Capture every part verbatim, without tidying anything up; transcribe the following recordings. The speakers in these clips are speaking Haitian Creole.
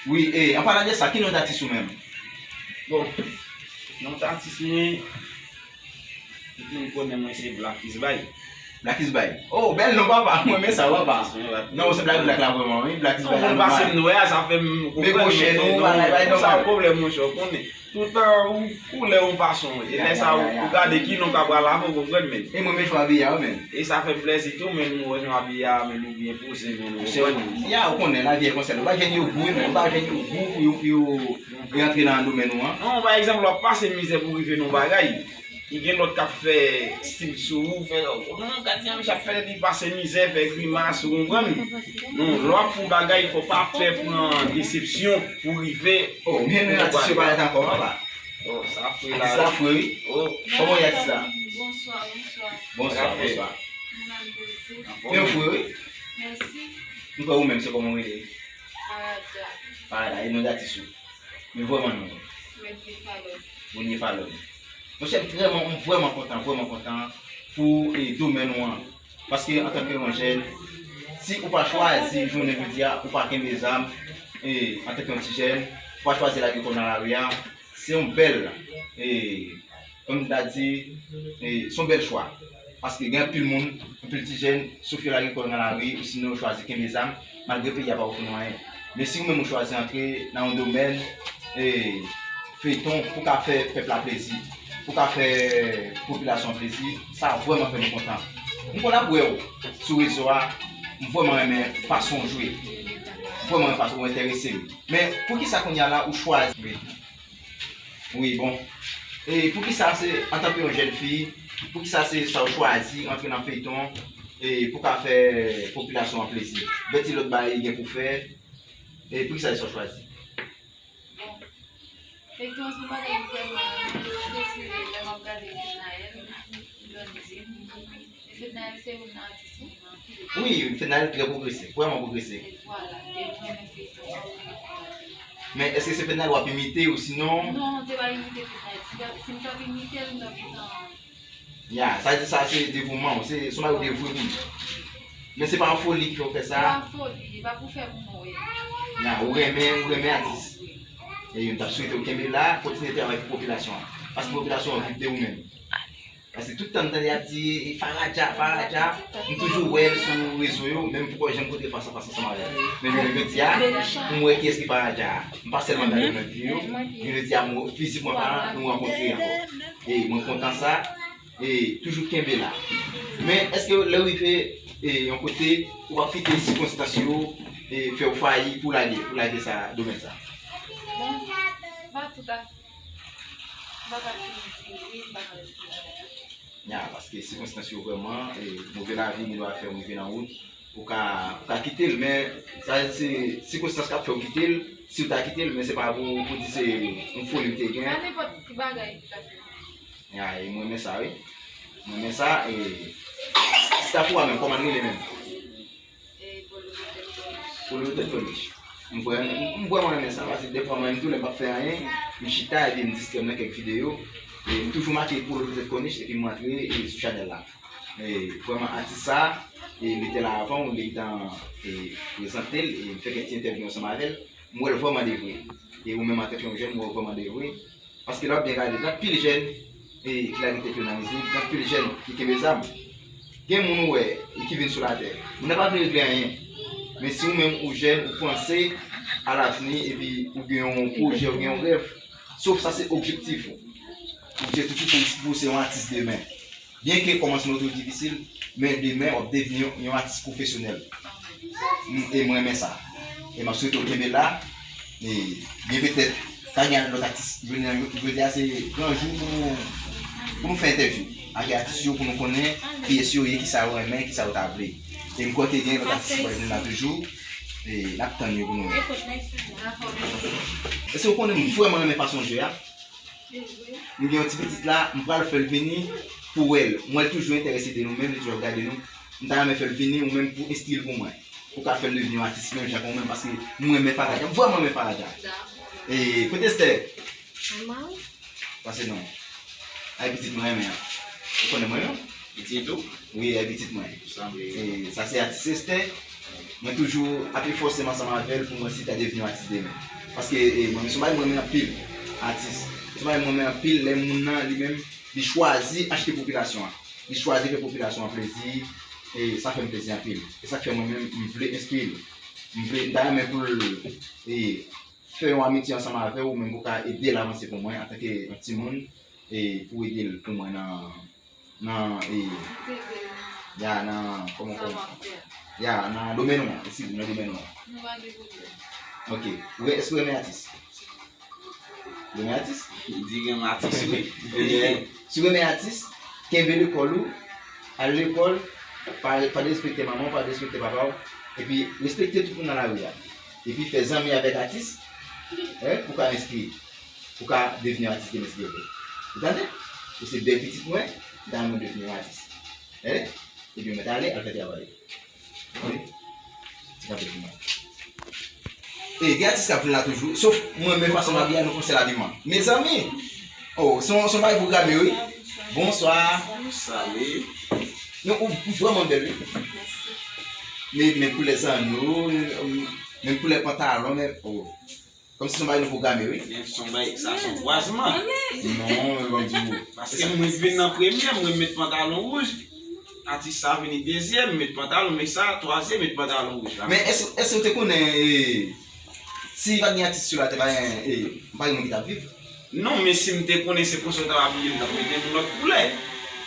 Wi, e, an palan de sa, ki non d atis ou menm? Bon, non d atis mwen, tout moun konnen mwen se Black is Bae. Black is Bae. Oh, bèl non, papa. Mwen renmen sa, papa. Non, se Black Black la vrèman, wi. Black is Bae la, moun pase m wè a, sa fè m konprann. Men pwochen nou, bagay, bagay nòmal. Sa pwoblèm, monchè, ou konnen. Tout tan ou koulè yon fason. E lè sa ou gade ki non k ap pral avè w, ou konprann, men. E mwen menm jan abiye a, men. E sa fè m plèzi tou, men, nou wè jan abiye a, men, nou byen poze, men, nou konprann. Ya, ou konnen, lavi e konsa. Ou pa jwenn yo gou, men, ou pa jwenn yo gou pou yo, pou yo rantre nan domèn ou an. Non, pa egzanp, w ap pase mizè pou rive nan yon bagay. Li gen lòt k ap fè stil sou ou, fè, non, gad jan misye ap fè, li pase mizè, fè grimas, ou konprann? Non, lè w ap fè yon bagay, fò w pa pè pran desepsyon pou rive. Oh, men nou atis yo parèt ankò, papa. Oh, sa fre la. Atis la fre, wi. Oh. Kòman w ye, atis la? Bonswa, bonswa. Bonswa, bonswa. Mwen poze. Anfòm. Byen fre, wi. Mèsi. Nou kwè ou menm, se kòman w rele? Paraja. Paraja, e non d atis ou? Men vrèman non. Mèt Falon. Mèt Falon. Monchè, m vrèman, m vrèman kontan, vrèman kontan pou, e, domèn ou an. Paske antanke yon jèn, si ou pa chwazi jounen jodi a, ou pa kenbe zam, e, antanke yon ti jèn, ou pa chwazi lage kò w nan lari a, se yon bèl, e, kòm m ta di, e, se yon bèl chwa. Paske gen anpil moun, anpil ti jèn, sof yo lage kò yo nan lari, ou sinon yo chwazi kenbe zam, malgre peyi a pa ofri nou anyen. Men si ou menm ou chwazi antre nan yon domèn, e, feyton, pou ka fè pèp la plezi, pou ka fè popilasyon an plezi, sa vrèman fè nou kontan. M konn ap wè w sou rezo a, m vrèman renmen fason w jwe. M vrèman renmen fason w enterese m. Men poukisa kounye a la ou chwazi? Wi. Wi, bon. E poukisa se, antanke yon jèn fi, poukisa se sa w chwazi antre nan feyton, e pou ka fè popilasyon an plezi? Bèti lòt bagay li gen pou fè, e poukisa se sa w chwazi? Bon, feyton se yon bagay m vrèman renmen, sètadi lè m ap gade Fednaelle, Blondine, e Fednaelle se youn nan atis mwen renmen anpil. Wi, Fednaelle trè pwogrese, vrèman pwogrese. E vwala, e mwen renmen feyton an, mwen renmen feyton an. Men èske se Fednaelle w ap imite ou sinon? Non, se pa imite Fednaelle. Si m t ap, si m t ap imite l, m t ap gentan. Ya, sa di sa se devouman w, se, se yon bagay ou devwe pou li. Men se pa yon foli ki fè w fè sa. Se pa yon foli, e pa pou fè moun wè. Ya, ou renmen, ou renmen atis. E m t ap swete w kenbe la, kontinye travay pou popilasyon an. Paske popilasyon an viv de ou menm. Paske tout tan m tande y ap di, "Faraja, Faraja," m toujou wè l sou rezo yo, men m poko janm kote fas a fas ansanm avè l. Men jodi a, pou m wè kiyès ki Faraja a. M pa sèlman gade l nan videyo, men jodi a, m wè fizik mwen pa nou rankontre ankò. E mwen kontan sa, e toujou kenbe la. Men èske lè w rive, e, yon kote, ou p ap kite sikonstans yo, e, fè w fayi pou lage, pou lage sa, domèn sa? Bon, pa tout a, m pa ka fin di wi, m pa ka di non. Ya, paske sikonstans yo vrèman, e, move lavi gen dwa fè w rive nan wout, ou ka, ou ka kite l, men sa se sikonstans k ap fè w kite l, si w ta kite l, men se pa pou, pou di se yon foli w te gen. Pa nenpòt ki bagay ki ka fè. Ya, e mwen renmen sa, wi. Mwen renmen sa, e staff ou a menm, kòman l rele menm? E Polo Tèt Kònich. Polo Tèt Kònich. M vrè-, m vrèman renmen sa, paske defwa mwen menm tou, lè m p ap fè anyen, m chita epi m distrè m nan kèk videyo. E m toujou make Polo Tèt Kònich epi m rantre, e, sou chanèl la. E vrèman atis sa, e mete la avan w, li gentan, e, prezante l, e m fè kèk ti entèvyou ansanm avè l. M wè l vrèman de vre. E ou menm antanke yon jèn, m wè w vrèman de vre. Paske lè w ap byen gade, gen anpil jèn, e, ki lage tèt yo nan mizik, gen anpil jèn ki kenbe zam. Gen moun ou wè, e, ki vin sou latè. Moun nan pa vin regle anyen. Men si ou menm ou jèn, ou panse a lavni, epi ou gen yon pwojè, ou gen yon rèv, sof sa se objektif ou. Objektif ou pou, pou se yon atis demen. Byenke kòmansman yo toujou difisil, men demen w ap devni yon, yon atis pwofesyonèl. M, e mwen renmen sa. E m ap swete w kenbe la. E byen petèt, ka gen lòt atis. Jodi a, jodi a se gran jou pou nou, pou nou fè entèvyou ak atis yo, pou nou konnen kiyès yo ye, kisa yo renmen, kisa yo ta vle. E m kwè ke gen lòt atis ki pral vin la toujou. E n ap tann yo pou nou wè. Èske w konnen m vrèman renmen fason w jwe a? M gen yon ti pitit la, m pral fè l vini pou wè l. M wè l toujou enterese de nou menm, li toujou ap gade nou. M ta renmen fè l vini ou menm pou enskri l pou mwen. Pou ka fè l devni yon atis menm jan ke ou menm, paske m renmen Faraja. M vrèman renmen Faraja. E, kote Esther? Pase non. Ay pitit mwen renmen an. Ou konnen mwen non? Pitit ou? Wi, ay pitit mwen. Sanble. E, sa se atis Esther. Mwen toujou ap efòse m ansanm avè l pou mwen si ta devni yon atis demen. Paske e, mwen, se yon bagay mwen renmen anpil, atis. Se yon bagay mwen renmen anpil, lè moun nan, li menm, li chwazi achte popilasyon an. Li chwazi fè popilasyon an plezi, e sa fè m plezi anpil. E sa k fè mwen menm, m vle enskri l. M vle, m ta renmen pou l e, fè yon amitye ansanm avè w, ou menm pou ka ede l avanse pou mwen, antanke yon timoun, e pou ede l pou mwen nan, nan, e, ya, nan, kòman, kòman, ya, nan domèn ou an, eskize m, nan domèn ou an. Ok. Ou re-, èske ou renmen atis? Ou renmen atis? Di renmen atis, wi. Si w renmen atis, kenbe lekòl ou, al lekòl, pa, pa derespekte manman w, pa derespekte papa w, epi respekte tout moun nan lari a. Epi fè zanmi avèk atis, en, pou ka enskri, pou ka devni atis demen si Dye vle. Ou tande? Ou se bèl pitit mwen, m ta renmen w devni yon atis. En? Epi mwen ta ale, al fè travay. Wi. Ti kanpe pou mwen. E, gen atis k ap vin la toujou. Sof mwen, men fason m abiye a, nou fè sèl abiman. Mezanmi! Oh, se yon, se yon bagay pwogram yo, wi. Bonswa. Salut. Non, ou, ou vrèman bèl, wi. Men, men koulè zanno, men koulè pantalon, men, oh. Kòmsi se yon bagay nou pwograme, wi. Men se yon bagay, sa se yon kwazman. Non, men ban m di w. Paske mwen vin nan premye, mwen met pantalon wouj. Atis sa vini dezyèm, met pantalon, men sa, twazyèm, met pantalon wouj la. Men èske, èske w te konnen, e, si pa t gen atis sou latè, pa gen, e, pa gen moun ki t ap viv? Non, men si m te konnen se konsa w t ap abiye, m t ap mete yon lòt koulè.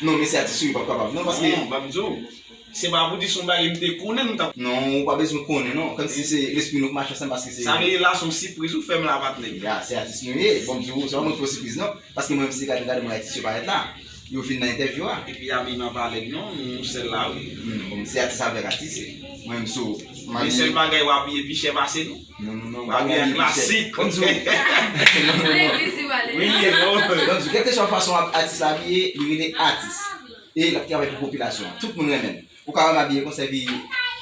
Non, men se atis ou, w p ap kapab. Non, paske. Non, ban m di w. Se pa pou di se yon bagay m te konnen, m t ap. Non, ou pa bezwen konnen, non. Kòmsi se lespri nou k mache ansanm, paske se. Sa vle di la, se yon sipriz ou fè m la, patnè. Ya, se atis nou ye. Ban m di w, se pa mwen ki fè w sipriz, non. Paske mwen menm, si gade, gade mwen atis yo parèt la. Yo vin nan entèvyou a. Epi abiman pa lèd, non, nou sèl la, wi. Hmm, bon, se atis avèk atis. Mwen menm, so, m abiye. Men sèl bagay w abiye pi chè pase nou. Non, non, non, w abiye an klasik. Ban m di w. Non, non, non. Wi, non. Ban m di w, kèlkeswa fason atis la abiye, li rele atis. E l ap travay pou popilasyon an. Tout moun renmen l. Ou ka wè m abiye konsa, epi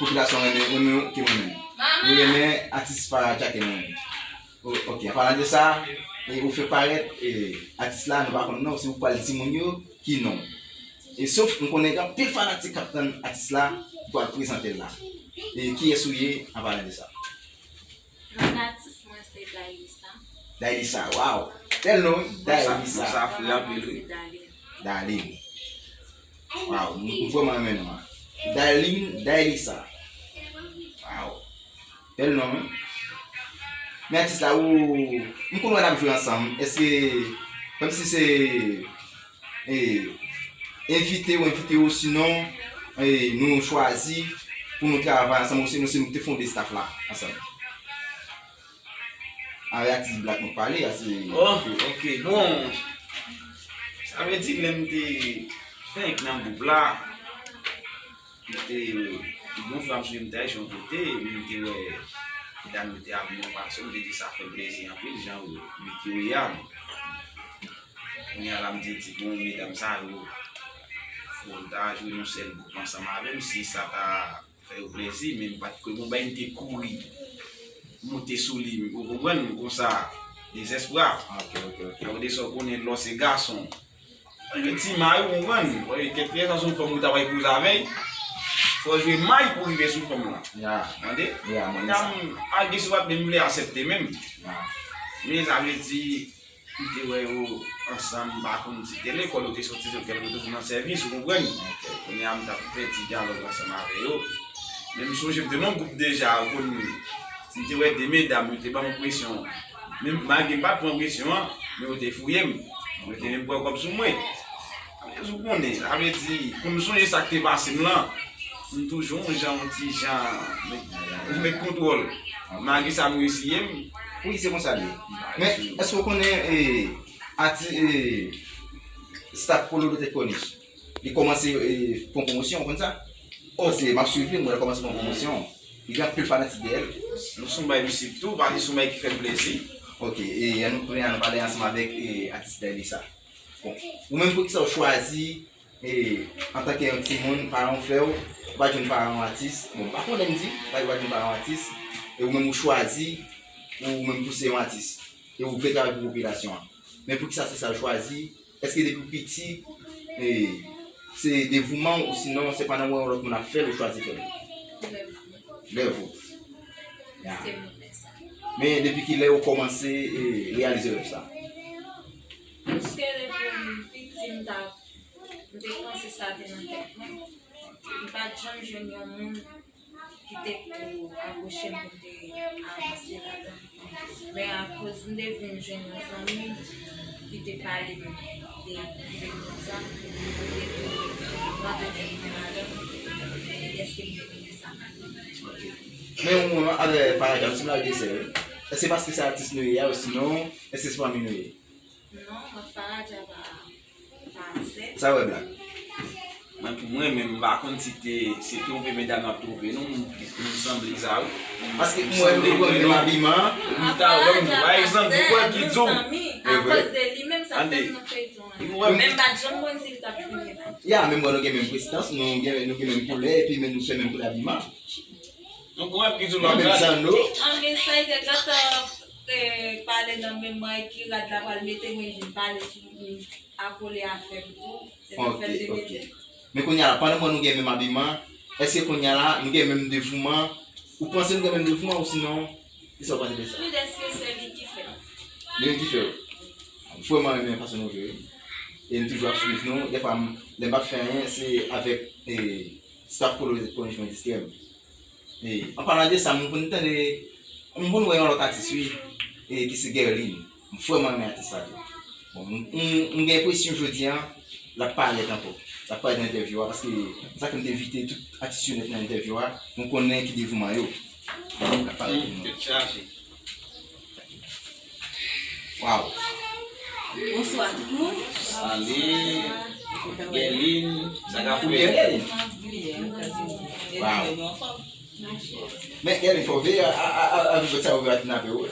popilasyon renmen, renmen w ke mwen menm. Yo renmen atis pa djaken mwen menm. O-, ok, an palan de sa, e ou fè parèt, e, atis la, nou pa konn non, se ou k pral di moun yo ki non. E sof, m konnen gen anpil fanatik k ap tann atis la, pou al prezante l la. E kiyès ou ye, an palan de sa? Non atis mwen se Dailisa. Dailisa, waw. Bèl non, wi. Dailisa. Non sa fre anpil, wi. Se Darline. Darline. Waw, m, m vrèman renmen non an. Darline, Dailisa. Waw. Bèl non, wi. Men atis la, ou, m konn wè n ap jwe ansanm. Èske, kòmsi se e, envite w, envite w, sinon, e, nou chwazi pou nou travay ansanm, ou sinon se nou ki te fonde staff la ansanm. Avèk atis Black nou pale, a se. Oh, ok, bon. Sa vle di lè m te fenk nan gwoup la, m te, yon fwa m sou M T H yon kote, m te wè medam yo te abiye yon fason, m te di sa fè m plezi anpil, jan yo mete yo ye a. Kounye a la, m te di, bon, medam sa yo, fò m ta jwe yon sèl gwoup ansanm avè m, si sa ta fè yo plezi, men m pa t kwè, bon, bay m te kouri, moute sou li, ou konprann, konsa, dezespwa. Ok, ok, ok. Sa vle di sa w konnen lè w se gason. Fò w jwe ti may, ou konprann, fò w jwe kèk pyès, sa se yon fanm ou ta pral koze avè l, fò w jwe may pou rive sou fanm lan. Ya. Tande? Ya, mwen sa. Medam, malgre si w pa t menm vle aksepte menm. Ya. Men sa vle di, M te wè yo ansanm, m pa konn si te lekòl yo te soti, se kèlke swa nan sèvis, ou konprann? Ok. Kounye a, m t ap fè ti dyalòg ansanm avè yo. Men m sonje m te nan gwoup deja, ou konn, m te wè de medam, yo te ban m presyon. Men malgre m pa t pran presyon an, men yo te fouye m. Yo te menm pran kòb sou mwen. Sa vle di ou konnen, sa vle di, pou m sonje sa k te pase m lan, m toujou yon jan, yon ti jan, met, met kontwòl. Malgre sa, m resiye m. Wi, se konsa l ye. Men, èske w konnen, e, ati-, e, staff Kololo Tèt Kònich, li kòmanse, e, pran pwomosyon, w konn sa? Oh, se, m ap swiv li, m wè l kòmanse pran pwomosyon. Li gen anpil fanatik dèyè l. Nou se yon bay nou swiv tou, paske se yon bay ki fè n plezi. Ok, e, ann nou, kounye a, nou pale ansanm avèk, e, atis Dailisa. Bon, ou menm, poukisa w chwazi, e, antanke yon timoun, paran w fè w, ou pa t jwenn paran w atis, bon, m pa konnen m di, ou pa t jwenn paran w atis, e ou menm ou chwazi, ou menm pou se yon atis, e ou vle travay pou popilasyon an. Men poukisa se sa w chwazi? Èske depi w piti, e, se devouman w, osinon se pa nan wè yon lòt moun ap fè l, ou chwazi fè l? Pou devouman. Lè vou. Ya. Se mwen sa. Men depi ki lè ou kòmanse e, reyalize rèv sa? Paske depi m piti, m ta, m te panse sa te nan tèt mwen. M pa t janm jwenn yon moun ki te pou apwoche m pou m te avanse ladan. Men akoz m te vin jwenn yon zanmi ki te pale m de gouvènman sa, m te vin mande pou m te ladan, èske m te renmen sa? Men ou menm avè Faradja, nou se lage sè, wi. Èske paske se atis nou ye a, osinon, èske se fanmi nou ye? Non, mwen Faradja pa, pa ansent. Sa wè Black? Mwen, pou mwen menm, m pa konn si te, se twonpe medam nan twonpe nou, m, m sanble sa, wi. Paske mwen, nou konn menm abiman. M ta, pa egzanp, ou wè ki di w. Akoz de li menm, sa fè m nan feyton an. Men m pa t janm konn si l t ap vini la. Ya, menm mwen, nou gen menm prestans, nou gen, nou gen menm koulè, epi menm nou fè menm koulè abiman. Donk, ou wè ki di w nan menm rad. Zanno. Anben, sa e te gentan, eh, pale nan memwa ki rad la pral mete mwen vin pale sou, vin akole afè m tou. Se nan fè m te mete. Men kounye a la, pandan mwen nou gen menm abiman, èske kounye a la, nou gen menm devouman? Ou panse nou gen menm devouman ou sinon, kisa w panse de sa? Li dèske se li ki fè. Li menm ki fè w. M vrèman renmen fason nou jwe. E m toujou ap swiv nou. Dèfwa, m, lè m p ap fè anyen, se avèk, e, staff Kolo Konjwen Distrè m. E, an palan de sa, m konn tande, m konn wè yon lòt atis, wi, e, ki se Guerline. M vrèman renmen atis sa tou. Bon, m, m, m gen enpresyon jodi a, l ap parèt ankò. L ap parèt nan entèvyou a, paske sa fè m te envite tout atis yo nèt nan entèvyou a, pou m konnen ki devouman yo. L ap parèt pou nou. Tèt chaje. Waw. Bonswa tout moun. Salut. Guerline, sa k ap fèt? Waw. Men Guerline, fò w veye a, a, a, a, a, sa ou veye a kidnape w.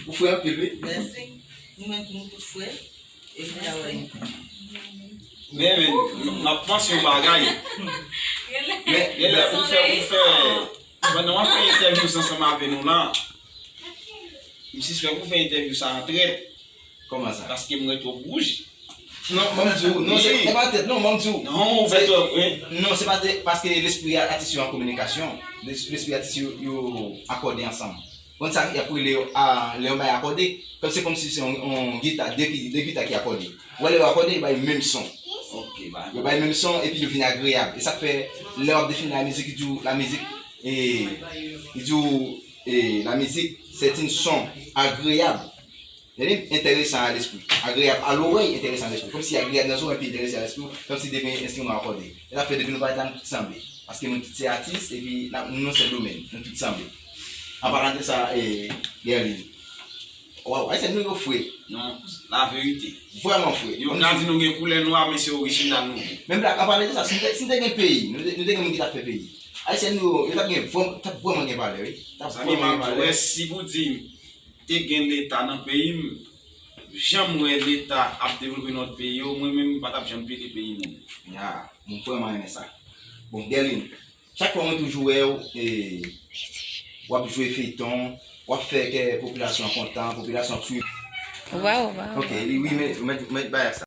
Ou fre anpil, wi. Mèsi. Nou menm tou, nou tout fre. E m ta wè nou. Men, men, m, m ap panse yon bagay. Men, gen lè pou fè, pou fè, pandan w ap fè entèvyou sa ansanm avè nou la, m sispèk ou fè entèvyou sa an trèt. Kòman sa? Paske m wè twòp wouj. Non, ban m di w, non, se, se pa tèt, non, ban m di w. Non, ou fè twòp, wi. Non, se pa tèt, paske lespri a, atis yo an kominikasyon, les-, lespri atis yo, yo akòde ansanm. Konn sa y ap rele yo, a, lè yon bagay akòde, kòm se kòmsi se yon, yon gita, de, de gita ki akòde. Ou wè lè yo akòde, yo bay menm son. Ok, ba. Yo bay menm son, epi yo vin agreyab. E sa k fè, lè w ap defini la mizik, yo di w la mizik, e, yo di w, e, la mizik, c'est une son agréable. Tande? Enteresan a lespri. Agreyab a lorèy, enteresan a lespri. Kòmsi agreyab nan zòrèy, epi enteresan a lespri, kòmsi depi enstriman akòde. E sa fè depi nou parèt la, nou tout sanble. Paske nou tout se atis, epi n ap, nou nan sèl domèn, nou tout sanble. An palan de sa, e, Guerline. Waw, Ayisyen nou yo fre. Non, la verite. Vrèman fre. Yo ka di nou gen koulè nwa, men se orijinal nou ye. Men Black, an palan de sa, si n te, si n te gen peyi, nou te, nou te gen moun ki t ap fè peyi. Ayisyen nou yo, yo t ap gen vrè-, t ap vrèman gen valè, wi. T ap vrèman gen valè. Zanmi m ap di w, si pou di m, te gen Leta nan peyi m, jan m wè Leta ap devlope nan lòt peyi yo, mwen menm m pa t ap janm pete peyi moun. Ya, mwen vrèman renmen sa. Bon, Guerline, chak fwa mwen toujou wè w, e, w ap jwe feyton, w ap fè kè popilasyon an kontan, popilasyon ap swiv. Waw, waw. Ok, wi, wi, men, men, men, bagay sa.